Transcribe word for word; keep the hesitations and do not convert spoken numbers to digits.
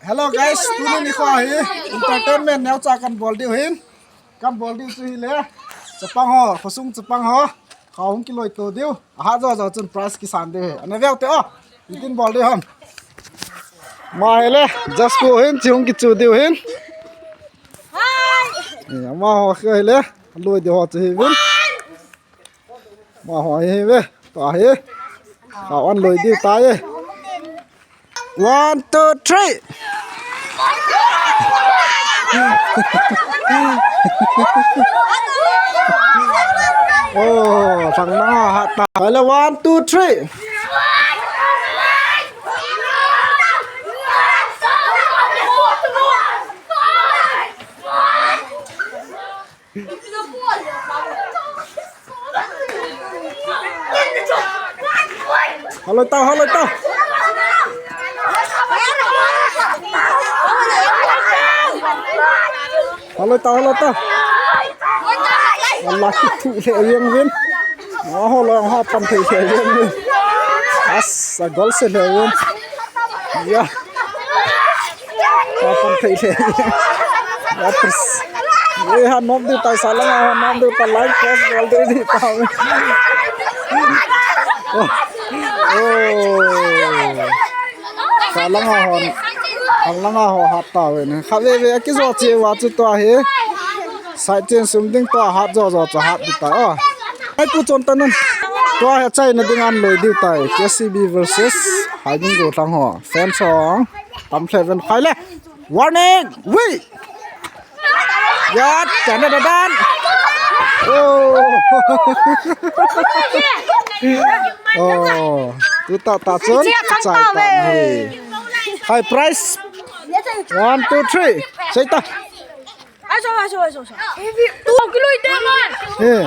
Hello guys, tuni nikho hi entertainment neocha kan bol diu hin. Kan bol diu chu hile, chapang ho, khosung chapang ho, kha hung kiloi to diu. Ahat jo jo chun prize kisan diu hi. Ana veu te o. Itin bol diu ham. Ma hile, just ko hin, chi hung kichu diu hin. Hi. Ama ho hile, loi diu ho chu hi vin. Ma ho hi ve, ta hi. Kha an loi diu ta hi. One, two, three. Oh, thang na ha ta. Hile, one, two, three. Hello, tao, hello, tao. Hello, tao, hello, tao. Ala kithu le yeng vin. Oho, lo ha pan thei le yeng vin. As, a goal se le yeng. Ya. Ka pan thei le. Lapis. Ye ha nom diu tai, salang a ho nom diu tai, like, post, gol diu diu tai. Oh. Oh. Salang a ho. Salang a ho hat ta ve ne. Kha ve ve a kijo che va chu tua hi. Sai chen sum ding tua hat jo jo chu hat diu tai. Oh. Ai pu chon ta nun. Tua hi chai na ding an loi diu tai. K C B versus Haibung Gollhang ho. Fan song. Tam hle ven khai le. Warning! Ui! Yat, chana da dan. Oh. Oh. Tu ta ta chun. Chai ta ni. High price. One, two, three. Sei ta. Ai, so, ai, so, ai, so, so. Tu kiloi te man. Eh.